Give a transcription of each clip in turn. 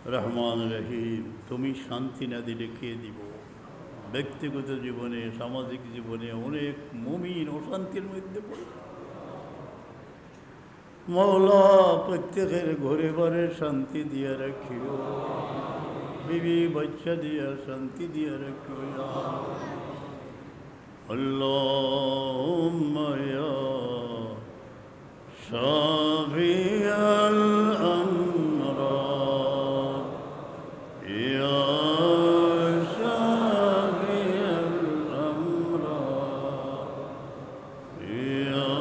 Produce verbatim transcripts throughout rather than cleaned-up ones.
রহমান রহিম, তুমি শান্তি না দিলে কে দিব? ব্যক্তিগত জীবনে, সামাজিক জীবনে অনেক মুমিন অশান্তির মধ্যে পড়ে। মওলা, প্রত্যেকের ঘরে বারে শান্তি দিয়া রাখিও, বিবি বাচ্চা দিয়া শান্তি দিয়া রাখিও, ইয়া আল্লাহুম্মা ইয়া شافي الأمراض، يا شافي الأمراض، يا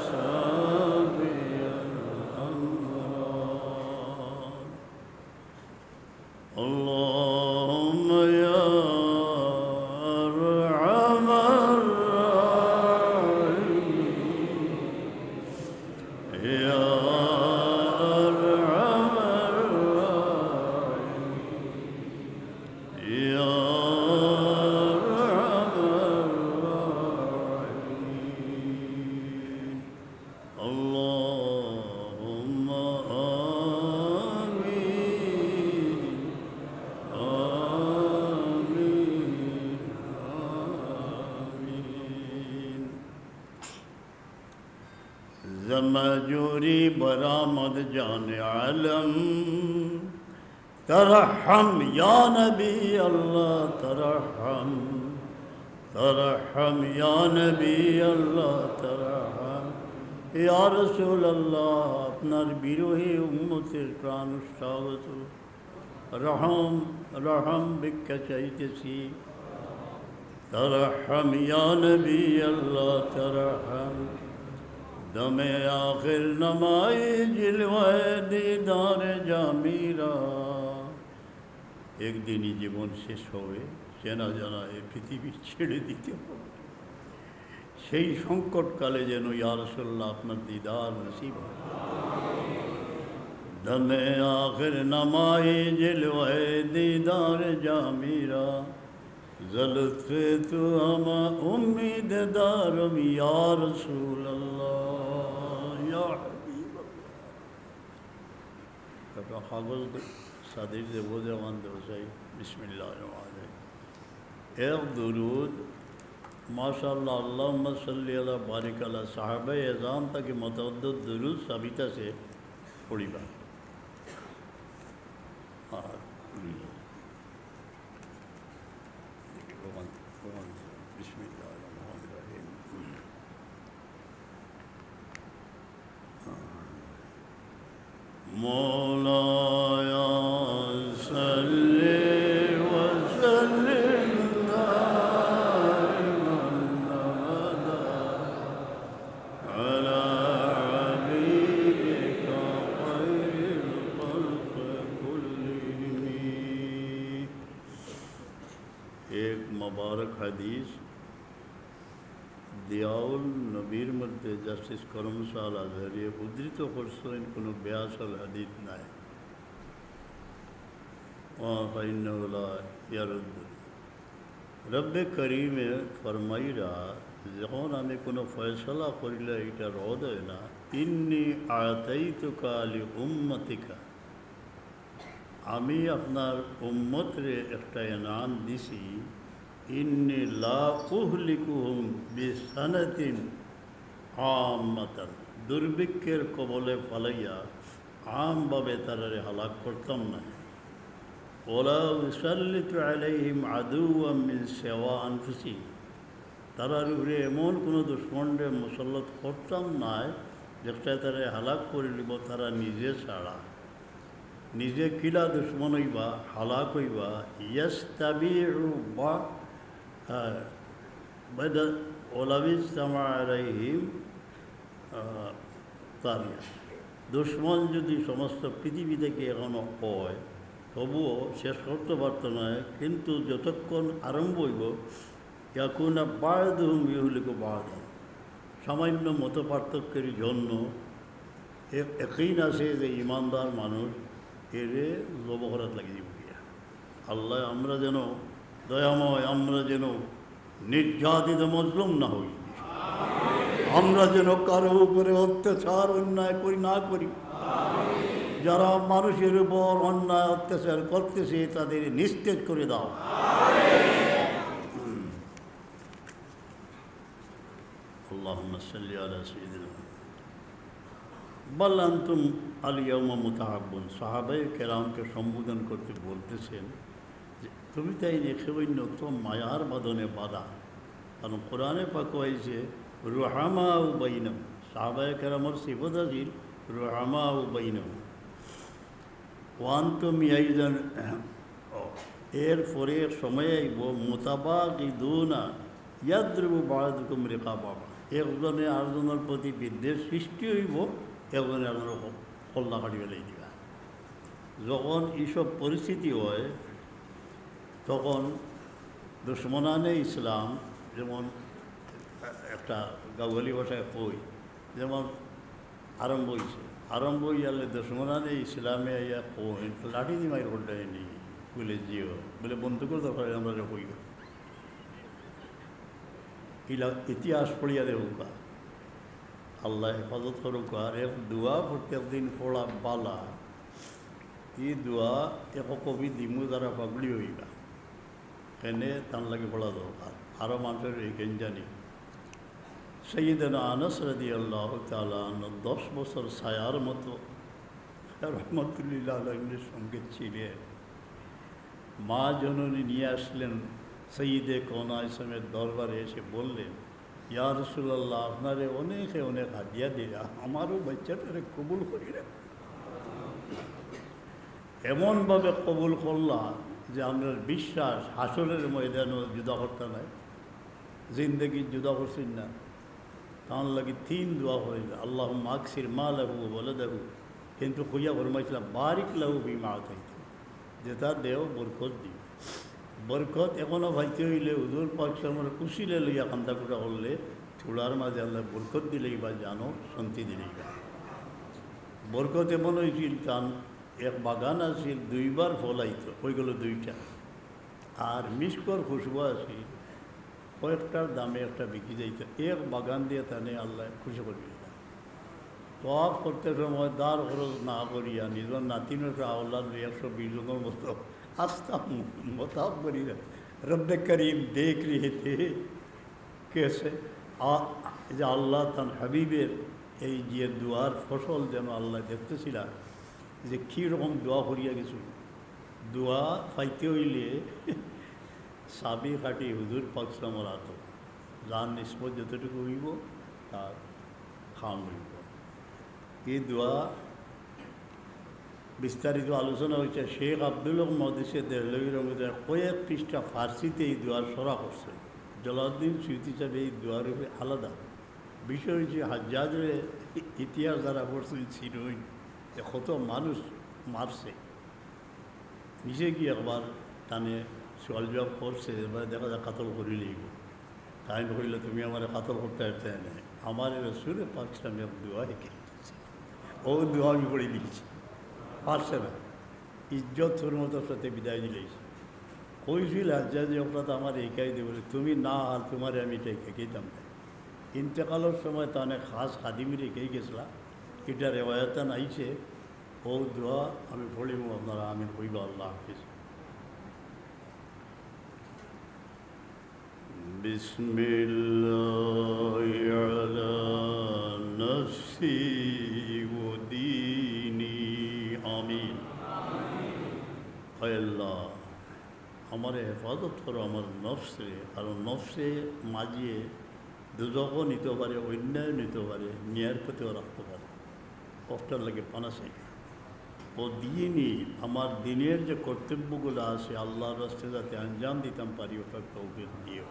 شافي الأمراض. اللهم يا أرحم الراحمين، يا أرحم الراحمين، يا أرحم الراحمين. اللهم آمين، آمين، آمين. زمجوری برآمد جان عالم، ترحم یا نبی اللہ، ترحم، ترحم یا نبی اللہ، ترحم یا رسول اللہ، আপনার বিরহে উম্মতের প্রাণ উৎসাহত রহম, রহম ভিক্ষা চাইতেছি। ترحم یا نبی اللہ، ترحم۔ دم آخر نمائی جلوہ دیدار جامی را۔ একদিনই জীবন শেষ হবে, চেনা জানা এ পৃথিবী ছেড়ে দিতে হবে। সেই সংকটকালে যেন ইয়া রাসূলুল্লাহ আপনার দিদার নসিব হয়। دم آخر نمائی جلوہ دیدار جامی را، ز لطف تو ہم امید دارم یا رسول اللہ، یا حبیب اللہ۔ একটা কাগজ সাদির দেব, দেওয়ান দেব চাই। বিসমিল্লাহির রহমানির রহিম। এক দুরুদ, মাশাআল্লাহ, আল্লাহুম্মা সাল্লি আলা বারিক আলা সাহাবায়ে এজাম থাকি মুতাআদ্দিদ দুরুদ সাবিত আছে, পড়িবা। আর ভগবান, ভগবান, বিসমিল্লাহির রহমানির রহিম। مولاي صل وسلم دائما أبدا على حبيبك خير الخلق كلهم। এক মোবারক হাদিস দিয়াউন নবীর মধ্যে জাস্টিস করম শাহ আল আজহারিয়ে উদ্ধৃত করছইন, কোনো বেআসল হাদিস নাই। ওয়া ফাইন্নাহু লা ইয়ারুদ্দু। রব্বে করিমে ফরমাইরা, যখন আমি কোনো ফয়সালা করিলে এটা রদ হয় না, ইন্নি আতাইতুকা লি উম্মতিকা, আমি আপনার উম্মতরে একটা এনাম দিছি, ইন্নি লা উহলিকুহুম বিসানাতিন আম্মাতান, দুর্ভিক্ষের কবলে ফালাইয়া আমভাবে তারারে হালাক করতাম না। ওয়ালা উসাল্লিতু আলাইহিম আদুওয়াম মিন সিওয়া আনফুসিহিম, তারার উপরে এমন কোনো দুশমনরে মুসল্লত করতাম নায়, যেটায় তারারে হালাক করিলিবো তারা নিজে ছাড়া। নিজে কিলা দুশমন অইবা, হালাক অইবা। ইয়াস্তাবিউ বা, হ্যাঁ, বাদা ওয়ালাউ ইজতামা আলাইহিম, আহ, তারিয়া। দুশমন যদি সমস্ত পৃথিবী থেকে এখনো হয়, তবুও শেষ করতে পারতো না। কিন্তু যতক্ষণ আরম্ভ হইব, ইয়াকুনা বাদুহুম ইউহলিকু বাদা, সামান্য মত পার্থক্যের জন্য এ-, একিন আছে যে ইমানদার মানুষ এরে জব করাত লাগি দিব গিয়া। আল্লাহ, আমরা যেন দয়াময়, আমরা যেন নির্যাতিত মজলুম না হই, আমরা যেন কারো উপরে অত্যাচার অন্যায় করি না করি। যারা মানুষের উপর অন্যায় অত্যাচার করতেছে, তাদের নিস্তেজ করে দাও। আল্লাহুম্মা সাল্লি আলা সাইয়্যিদিনা মুহাম্মদ। বাল আনতুম আল ইয়াউমা মুতাহাব্বুন। সাহাবায়ে কেরামকে সম্বোধন করতে বলতেছেন যে, "তুমি তাই নেখে অন্যতম মায়ার বাঁধনে বাঁধা।" কারণ কোরআনে পাকো আইছে, "রুহামাউ বাইনাহুম।" সাহাবায়ে কেরামর সিফত আছিল রুহামাউ বাইনাহুম। ওয়ান্তুম ইয়াইজান, এরপরে এক সময় আইব, মুতাবাগিদুনা ইয়াদরিবু বাদুকুম রিকাবা বাদ। একজনে আরজনর প্রতি বিদ্বেষ সৃষ্টি অইব, একজনে আরজনর কল্লা কাটি ফালাই দিবা। যখন এইসব পরিস্থিতি হয়, তখন দুশমনানে ইসলাম, যেমন একটা গাওয়ালি ভাষায় কই, যেমন আরম্ভ অইছে, আরম্ভ অইয়ালে দুশমনানে ইসলামে আইয়া কইন, "লাঠি দি মাইর করডাইনি?" বলে, "জিও।" বলে, "বন্দুকর দরকার, আমরা যে কই।" ইলা ইতিহাস পড়িয়া দেখুকা, আল্লাহ হেফাজত করুকা। আর এক দোয়া প্রত্যেক দিন পড়া বালা, ই দোয়া এক কবি দিমু যারা পাগড়ি অইবা। কেনে তান লাগি পড়া দরকার, আরো মানুষের এই কেন জানি। সৈয়দনা আনাস রাদিয়াল্লাহু তাআলা আনহু দশ বছর ছায়ার মতো রহমতুল্লিল আলামিনের সঙ্গে ছিলেন। মা জননী নিয়ে আসলেন সৈয়দে কওনাইনের দরবারে, এসে বললেন, "ইয়া রাসূলুল্লাহ, আপনারে অনেকে অনেক হাদিয়া দিয়া আমারও বাচ্চাটারে কবুল করি রাখো।" এমনভাবে কবুল করলা যে আমরার বিশ্বাস হাশরের ময়দানও জুদা করতা নায়, জিন্দেগি জুদা করছইন না। তার লাগি তিন দোয়া করিল, "আল্লাহুম্মা আকসির মালাহু ওয়া ওয়ালাদাহু।" কিন্তু কইয়া ফরমাইছিলা, "বারিক লাহু ফিমা আতাইতা।" যেটা দেও, বরকত দিও। বরকত এখনো পাইতে অইলে হুজুর পাক সাল্লাল্লাহু আলাইহি ওয়াসাল্লামর উসিলে লইয়া কান্দা কুটা করলে, চুলার মাঝে আল্লাহ বরকত দিলেই বা জানো, শান্তি দিলেই বা। বরকত এমন অইছিল, তান এক বাগান আছিল, দুইবার ফল আইতো, অইগেলো দুইটা। আর মিস্কর খুশবু আছিল, কয়েকটার দামে একটা বিকি যাইতো। এক বাগান দিয়া তানে আল্লাহ খুশি করি দিলা। তওয়াফ করতে সময় দার খরচ না করিয়া নিজর নাতিনর আওলাদ লইয়া একশো বিশ জনর মতো আস্তা মোতাফ করিয়া, "রব্বে করিম দেখ রেহে থে কেসে", আ-, যে আল্লাহ তান হাবিবের এই যে দোয়ার ফসল যেন আল্লাহ দেখতেছিলা যে কি রকম দোয়া করিয়া গেছইন। দোয়া পাইতে অইলে চাবি কাঠি হুজুর পাক সাল্লাল্লাহু আলাইহি ওয়াসাল্লামর আতো, যার নিসবত যতটুকু অইব, তার কাম অইব। এই দোয়া বিস্তারিত আলোচনা অইছে। শেখ আব্দুল হক মুহাদ্দিসে দেহলভী রহমতুল্লাহ কয়েক পৃষ্ঠা ফার্সিতে এই দোয়ার শরহ করছে। জালালউদ্দিন সুয়ুতী সাহেব এই দোয়ার উপরে আলাদা বিষয় অইছে, হাজ্জাজরে ইতিহাস যারা পড়ছইন, চিনইন, যে কত মানুষ মারছে। নিজে গিয়া একবার তানে সওয়াল জবাব করছে, এবারে দেখা যায় কাতল করি লইব। তাইন কইলা, "তুমি আমারে কাতল করতে পারতে না, আমারে রসুলে পাক সাল্লাল্লাহু আলাইহি ওয়াসাল্লামে এক দোয়া শিখাই দিছে, অউ দোয়া আমি পড়ি দিছি।" পারছে না, ইজ্জত হুরমতর সাথে বিদায় দিলাইছে। কইছিল হাজ্জাজে, "অকটা তো আমারে শিখাই দে", বলে, "তুমি না, আর তুমারে আমি ইটা শিখাইতাম না।" ইন্তেকালর সময় তানে খাস খাদিমরে শিখাই গেছলা, ইটা রেওয়ায়েতে আইছে। অউ দোয়া আমি পড়িমু, আপনারা আমিন কইবা। আল্লাহ হাফিজ। بسم الله على نفسي وديني. آمين. আয় আল্লাহ, আমারে হেফাজত করো আমার নফসরে, কারণ নফসে মাঝে দুজখও নিতে পারে, অন্যায় নিতে পারে, ন্যায়ের পথেও রাখতে পারে। অকটার লাগি পানা চাই। ও দিনই, আমার দিনের যে কর্তব্যগুলো আছে আল্লাহর রাস্তায় যাতে আঞ্জাম দিতাম পারি, অটার তৌফিক দিও।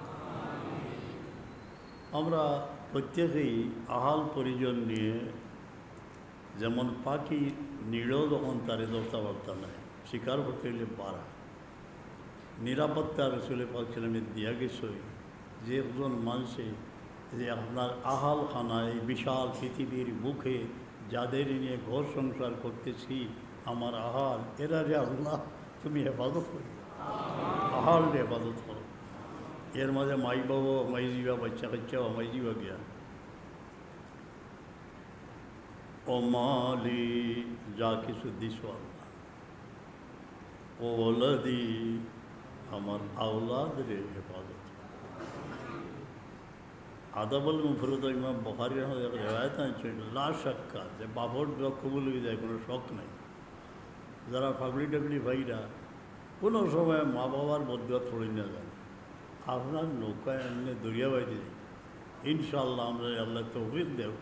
আমরা প্রত্যেকেই আহাল পরিজন নিয়ে যেমন পাখি নিড়ো যখন তারে ধরতে পারতা নায়, শিকার করতে অইলে বাড়া। নিরাপত্তা রসুলে পাক সাল্লামে দিয়া গেছে যে একজন মানুষে যে আপনার আহাল খানা, এই বিশাল পৃথিবীর বুকে যাদের নিয়ে ঘর সংসার করতেছি, আমার আহাল, এরারে আল্লাহ তুমি হেফাজত করো, আহালরে হেফাজত করো। এর মাঝে মাই বাবা মাই যিবা, বাচ্চা কাচ্চা মাই যিবা গিয়া। وما لي যা কিছু দিছো আল্লাহ, ও ওলাদি, আমার আওলাদরে হেফাজত করো। আদাবুল মুফরদ ইমাম বুখারী রহমতুল্লাহ রেওয়ায়েত আনছেন, লা শাক্কা, যে বাপর দোয়া কবুল হয়ে যায়, কোনো শক নাই। যারা পাগড়ি টাগড়ি ভাইরা কোনো সময় মা বাবার বদদোয়া পড়ে না যায়, আপনার নৌকায় এমনি দরিয়া বাইতে যায়। ইনশাআল্লাহ আমরা আল্লাহ তৌফিক দেও।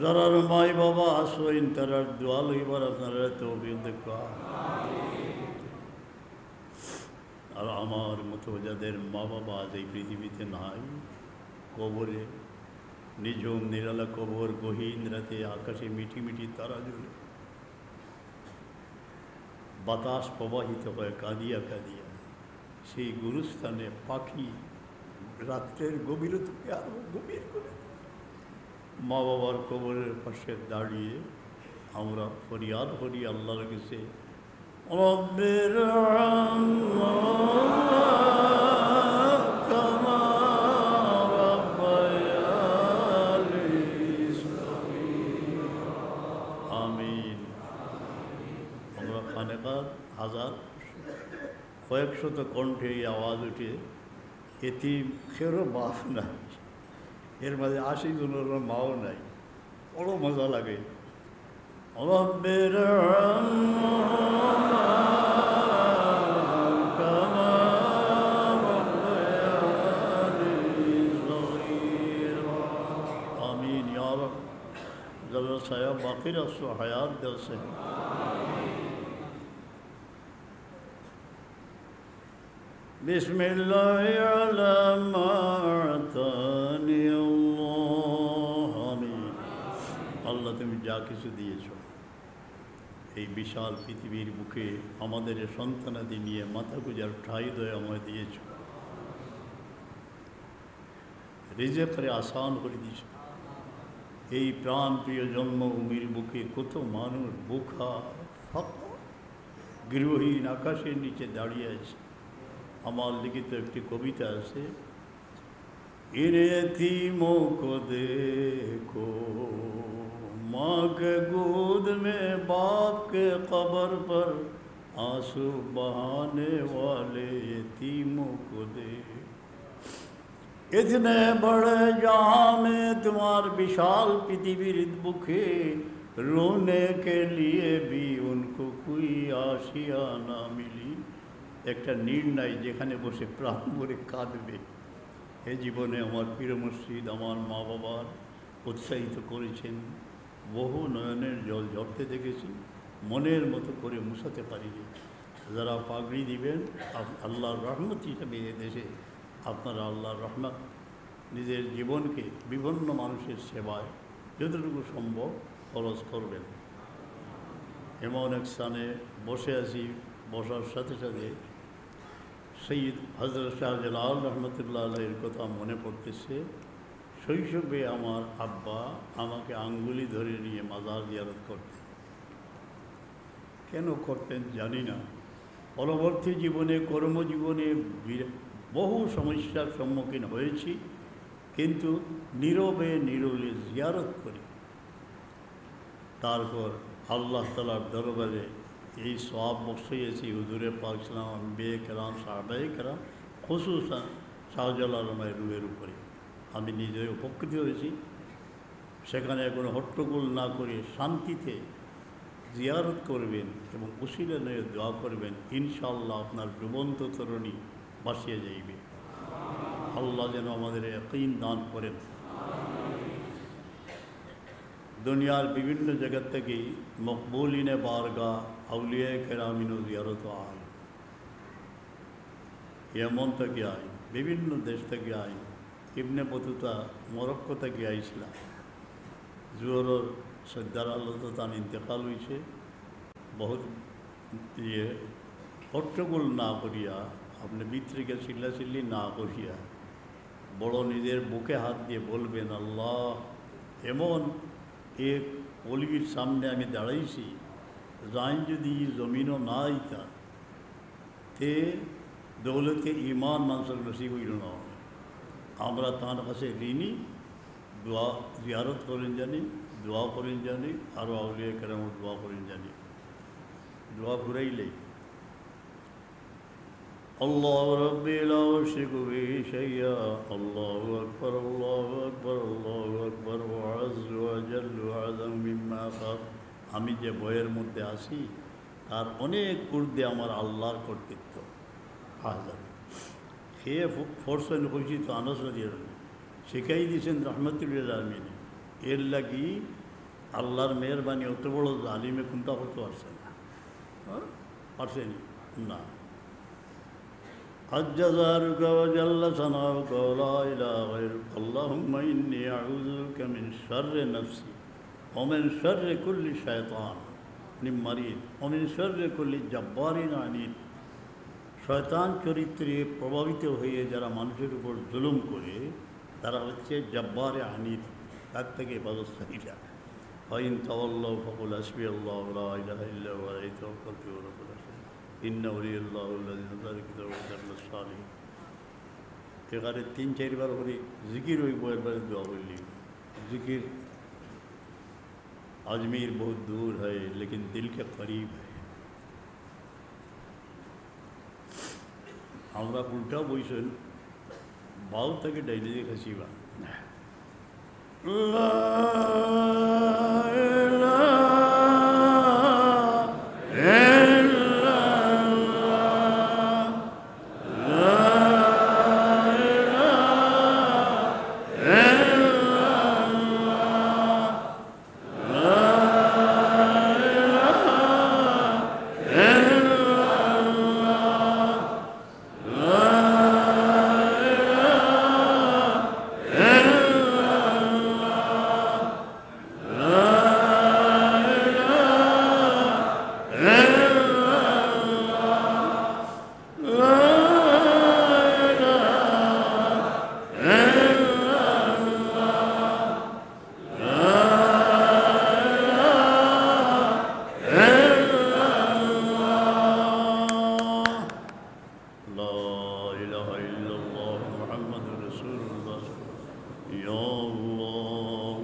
যারার মাই বাবা আছইন, তারার দোয়া লইবার আপনারা তৌফিক দেও। আর আমার মতো যাদের মা বাবা আজ এই পৃথিবীতে নাই, কবরে, নিঝুম নিরালা কবর, গহীন রাতে আকাশে মিটি মিটি তারা জ্বলে, বাতাস প্রবাহিত হয় কাঁদিয়া কাঁদিয়া, সেই গুরুস্থানে পাখি রাত্রের গভীরতাকে আরো গভীর করে দেয়। মা বাবার কবরের পাশে দাঁড়িয়ে আমরা ফরিয়াদ করি আল্লাহর কাছে, রব্বির হামহুমা কামা রাব্বায়ানি সগীরা। আমিন। আমরা খানেকার হাজার কয়েক শত কণ্ঠে এই আওয়াজ উঠে, এতিম কেউরও বাপ নাই, এর মাঝে আশি জনের মাও নাই। বড় মজা লাগে। রব্বির হামহুমা কামা রাব্বায়ানি সগীরা। আমিন ইয়া রব। যারা সায়া বাকি রাখছো, হায়াত দেওয়া। বিসমিল্লাহি আলা মা আতানি আল্লাহ। আমিন। আল্লাহ, তুমি যা কিছু দিয়েছো, এই বিশাল পৃথিবীর বুকে আমাদের সন্তানাদি নিয়ে মাথা গুজার ঠাঁই দয়াময় দিয়েছো। রিজিকরে আসান করে দিয়েছো। এই প্রাণপ্রিয় জন্মভূমির বুকে কত মানুষ ভুখা, ফাকা, গৃহহীন, আকাশের নিচে দাঁড়িয়ে আছে। আমার লিখিত একটি কবিতা আছে, ان یتیموں کو دیکھو، ماں کے گود میں باپ کے قبر پر آنسو بہانے والے یتیموں کو دیکھو۔ اتنے بڑے جہاں میں تمہار বিশাল পৃথিবীর বুকে, رونے کے لیے بھی ان کو کوئی آشیانہ نہ ملی۔ একটা নীড় নাই যেখানে বসে প্রাণ ভরে কাঁদবে। এ জীবনে আমার পীর মুর্শিদ আমার মা বাবার উৎসাহিত করেছেন, বহু নয়নের জল ঝরতে দেখেছি, মনের মতো করে মুছাতে পারিনি। যারা পাগড়ি দিবেন, আপ-, আল্লাহর রহমত হিসাবে এ দেশে আপনারা আল্লাহর রহমত নিজের জীবনকে বিভিন্ন মানুষের সেবায় যতটুকু সম্ভব খরচ করবেন। এমন এক স্থানে বসে আছি, বসার সাথে সাথে সৈয়দ হযরত শাহজালাল রহমতুল্লাহ আলাইহির কথা মনে পড়তেছে। শৈশবে আমার আব্বা আমাকে আঙ্গুলি ধরে নিয়ে মাজার জিয়ারত করতেন। কেন করতেন জানি না। পরবর্তী জীবনে, কর্মজীবনে বিরা-, বহু সমস্যার সম্মুখীন হয়েছি, কিন্তু নীরবে নীরবে জিয়ারত করি। তারপর আল্লাহ তাআলার দরবারে এই সওয়াব বখশিয়েছি হুজুরে পাক সাল্লাল্লাহু আলাইহি ওয়াসাল্লাম, আম্বিয়ায়ে কেরাম, সাহাবায়ে কেরাম, খুসুসান শাহজালাল রহমানের রুহের উপরে। আমি নিজে উপকৃত হয়েছি। সেখানে কোনো হট্টগোল না করে শান্তিতে জিয়ারত করবেন এবং উসিলা নিয়ে দোয়া করবেন, ইনশাআল্লাহ আপনার ডুবন্ত তরণী ভাসিয়া যাইবে। আল্লাহ যেন আমাদের ইয়াকিন দান করেন। দুনিয়ার বিভিন্ন জায়গা থেকে মকবুলিনে বারগাহ আউলিয়ায়ে কেরামিনও জিয়ারত আয়। ইয়েমন থাকি আইন, বিভিন্ন দেশ থাকি আইন। ইবনে বতুতা মরক্কো থাকি আইছিলা। জোহরর সদ্দার আলো তো তান ইন্তেকাল হইছে। বহুত ইয়ে হট্টগোল না করিয়া, আপনে ভিতরে গিয়া চিল্লাচিল্লি না করিয়া, বড় নিজের বুকে হাত দিয়ে বলবেন, "আল্লাহ, এমন এক অলির সামনে আমি দাঁড়াইছি, যাইন যদি ই জমিনও না আইতা, তে দৌলতে ইমান মানষর নসিব হইল না।" আমরা তার কাছে ঋণী, দোয়া জিয়ারত করেন জানি, দোয়া করইন জানি, আরো আউলিয়া কেরামর দোয়া করইন জানি। দোয়া ফুরাইলেই, الله ربي لا أشرك به شيئا، الله أكبر، الله أكبر، الله أكبر، وأعز وأجل وأعظم مما أخاف। আমি যে ভয়ের মধ্যে আছি, তার অনেক ঊর্ধ্বে আমার আল্লাহর কর্তৃত্ব। হাজার। সে ফ-, ফরসন খুশি তো আনাস রাদিয়াল্লাহু আনহু শিখাই দিয়েছেন রহমতুল্লিল আলমিনে। এর লাগি আল্লাহর মেহেরবানি, অত বড় জালিমে কুন্তা করতে পারছে না। হ্যাঁ? পারছে নি? না। عز جارك وجل ثناؤك ولا إله غيرك، اللهم إني أعوذ بك من شر نفسي ومن شر كل شيطان مريد ومن شر كل جبار عنيد। শয়তান চরিত্রে প্রভাবিত হয়ে যারা মানুষের উপর জুলুম করে, তারা হচ্ছে জব্বারে আনিদ, তার থেকে হেফাজত চাহিদা। فإن تولوا فقل حسبي الله لا إله إلا هو عليه توكلت وهو رب العرش العظيم، إن ولي الله الذي نزل الكتاب وهو خير الرازقين। এখানে তিন চারবার করে জিকির অইবো, একবারে দোয়া করলি। জিকির আজমির বহুত দূর হয়, লেকিন দিল কে করিব হয়। আমরা উল্টা বইছেন, বাউ থেকে ডাইনে যে খাসি বা। لا إله إلا الله، لا إله إلا الله، لا إله إلا الله، لا إله إلا الله، لا إله إلا الله، لا إله إلا الله، لا إله إلا الله، لا إله إلا الله محمد رسول الله، يا الله،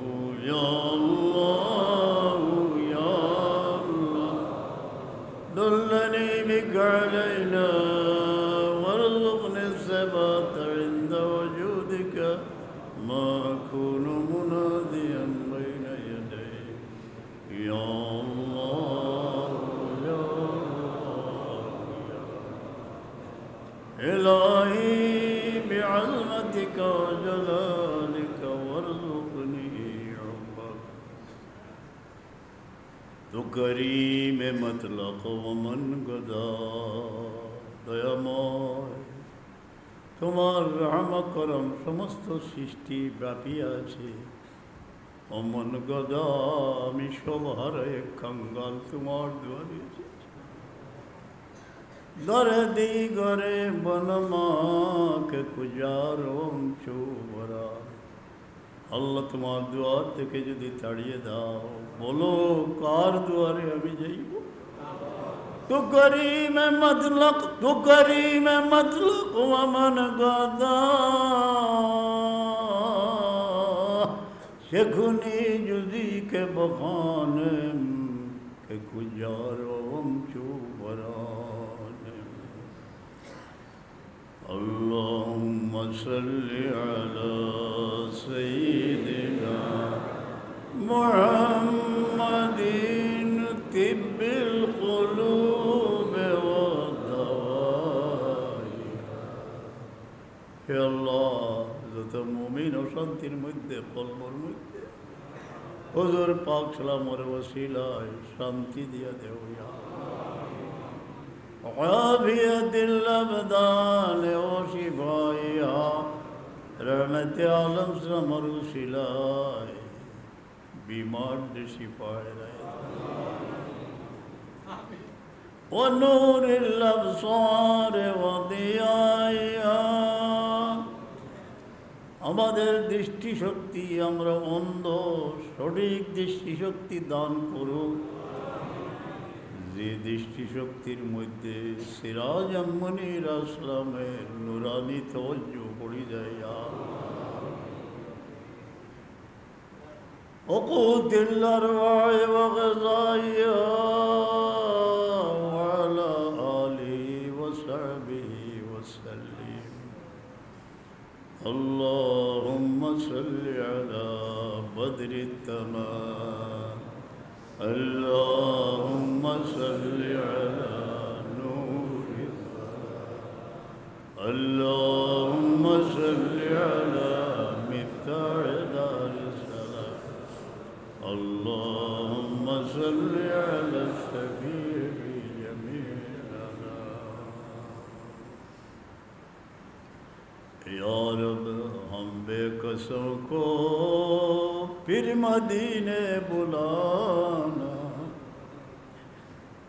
يا الله، يا الله، دلني بك علينا وارزقني الثبات عند وجودك ما أكون مناديا بين يديك، يا الله، يا الله، يا الله، إلهي بعظمتك وجلالك وارزقني حبك. تو کریم مطلق و من گدا، দয়াময়, তোমার রহম করম সমস্ত সৃষ্টি ব্যাপী আছে। ও মন গদা, আমি সব হারায় কাঙ্গাল তোমার দুয়ারে এসেছি। در دیگر بنما که کجا روم چو برآرم। আল্লাহ, তোমার দুয়ার থেকে যদি তাড়িয়ে দাও, বলো, কার দুয়ারে আমি যাইব? تو کریم مطلق، تو کریم مطلق و من گدا، چگونه جزی که بخوانم که کجا روم چو برآرم. اللهم صل على سيدنا محمد طب القلوب ودوائها. হে আল্লাহ, যত মুমিন অশান্তির মধ্যে, কলবর মধ্যে, হুজুর পাক সাল্লাল্লাহু আলাইহি ওয়াসাল্লামর ওসিলায় শান্তি দিয়া দেও ইয়া আল্লাহ। عافية الأبدان وشفائها، রহমতে আলম সাল্লাল্লাহু আলাইহি ওয়াসাল্লামর ওসিলায় বিমার দে শিফায় রায়। ونور الأبصار وضيائها। আমাদের দৃষ্টিশক্তি, আমরা অন্ধ, সঠিক দৃষ্টিশক্তি দান করুক। যে দৃষ্টিশক্তির মধ্যে সিরাজ মুনির আসলামের নুরানি তওয়াজ্জু পড়ি যায়, ইয়া আল্লাহ। وقوت الأرواح وغذائها وعلى آله وصحبه وسلم. اللهم صل على بدر التمام. اللهم صل على نور الظلام. اللهم صل على مفتاح دار السلام. اللهم صل على الشفيع في جميع الأنام. یا رب، ہم بے کسوں کو پھر مدینے بلانا،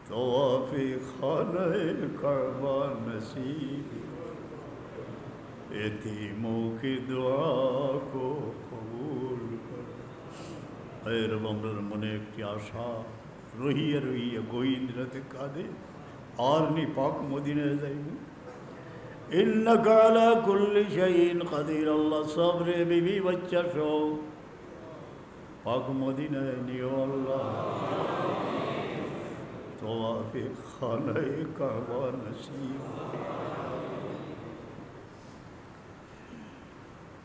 طواف خانہ کعبہ نصیب، یتیموں کی دعا کو قبول کر۔ اے رب، আমরার মনে একটি আশা রহিয়া রহিয়া গহীন রাতে কাঁদে, আর নি পাক মদিনায় যাইব। إنك على كل شيء قدير। আল্লাহ, সবরে, বিবি, বাচ্চা সহ পাক মদিনায় নিও আল্লাহ। তওয়াফে খানায়ে কাবা নসিব।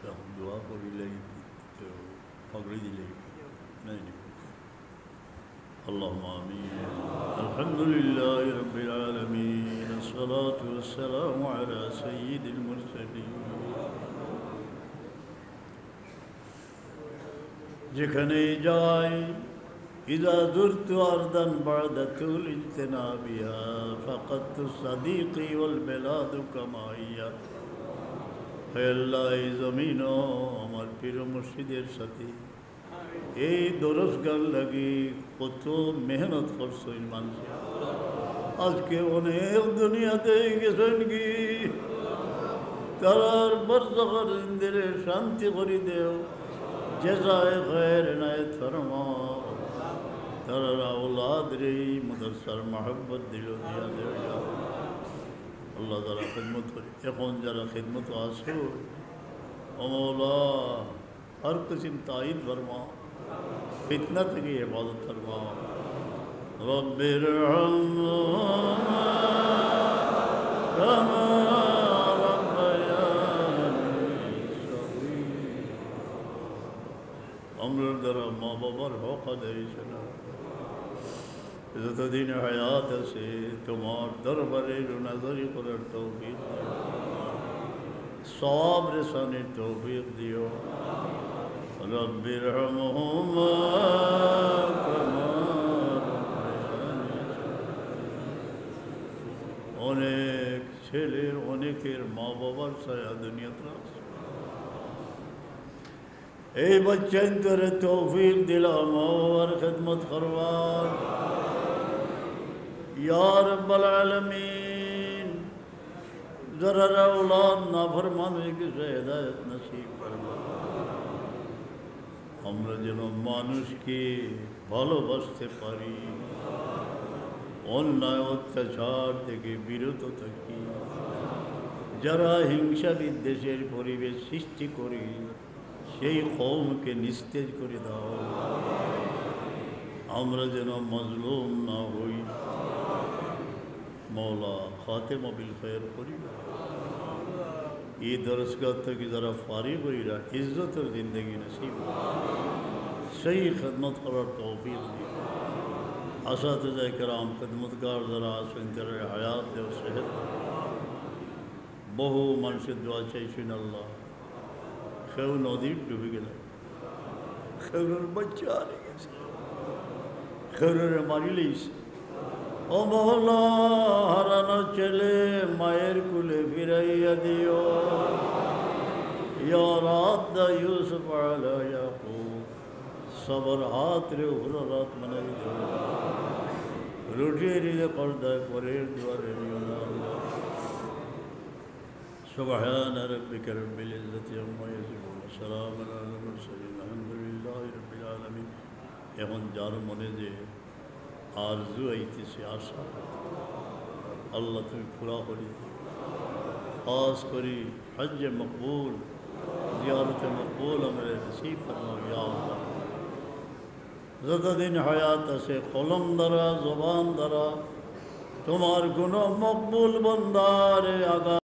এখন দোয়া করিলেই তো পাগড়ি দিলেই নাই নি। اللهم آمين. الحمد لله رب العالمين. الصلاة والسلام على سيد المرسلين. যেখানেই যাই, إذا زرت أرضا بعد طول اجتنابها فقدت صديقي والبلاد كما هي. হে আল্লাহ, এই জমিনও আমার পীর মুর্শিদের সাথে এই দরসগার লাগি কত মেহনত করছইন মানুষ। আজকে অনেক দুনিয়াতে গেছইন গি, তারার বরজখর জিন্দেরে শান্তি করি দেও, জাযায়ে খায়ের এনায়েত ফরমাও। তারার আওলাদরে এই মাদ্রাসার মহব্বত দিলো দিয়া দেও ইয়া আল্লাহ। আল্লাহ, যারা খেদমত করে, এখন যারা খেদমত আছে, ও মওলা, ہر قسم تائید فرما، فتنہ تھکی حفاظت فرما۔ رب ارحمهما كما ربياني صغيرا۔ আমরার যারা মা বাবার হক আদায় হইছে না, যতদিন হায়াত আছে, তোমার দরবারে রোনাজারি করার তৌফিক দিও, সওয়াব রেসানির তৌফিক দিও। رب ارحمهما كما ربياني صغيرا۔ অনেক ছেলের, অনেকের মা বাবার ছায়া দুনিয়াত রাখছো। এই বাচ্চাইন্তরে তৌফিক দিলা মা বাবার খেদমত করবার। ইয়া রাব্বাল আলামিন, যারার আওলাদ নাফরমান হয়ে গেছে, হেদায়েত নসিব করবা। আমরা যেন মানুষকে ভালোবাসতে পারি, অন্যায় অত্যাচার থেকে বিরত থাকি। যারা হিংসা বিদ্বেষের পরিবেশ সৃষ্টি করি, সেই কওমকে নিস্তেজ করে দাও। আমরা যেন মজলুম না হই। মওলা, খাতেমা বিল খায়ের করি। এই দরসগাহ থেকে যারা ফারিগ হইরা, ইজ্জতের জিন্দেগি নসিব, সেই খেদমত করার তৌফিক দিও। আসাতিজা কেরাম, খেদমতগার যারা আছেন, তারা হায়াত দেও, সেহত দেও। বহু মানুষের দোয়া চাইছেন আল্লাহ, কেউ নদীত ডুবে গেল, কেউর বাচ্চা হারিয়ে গেছে, কেউরে মারি লইছে। ও মওলা, হারানো ছেলে মায়ের কুলে ফিরাইয়া দিও। ইয়া রাদ্দা ইউসুফ আলা ইয়াকুব, সবর হাতরে উপরর হাত বানাই দিও। রুটি রিজিক কর্দায় পরের দুয়ারে নিও না আল্লাহ। سبحان ربك رب العزة عما يصفون، وسلام على المرسلين، والحمد لله رب العالمين। এখন যার মনে যে আরজু আইতেছে, আশা, আল্লাহ তুমি পুরা করি দিও। খাস করি হজ্জে মকবুল, জিয়ারতে মকবুল আমরা নসিব ফরমাও ইয়া আল্লাহ। যতদিন হায়াত আছে, কলম দ্বারা, জবান দ্বারা তোমার কোনো মকবুল বন্দারে আঘাত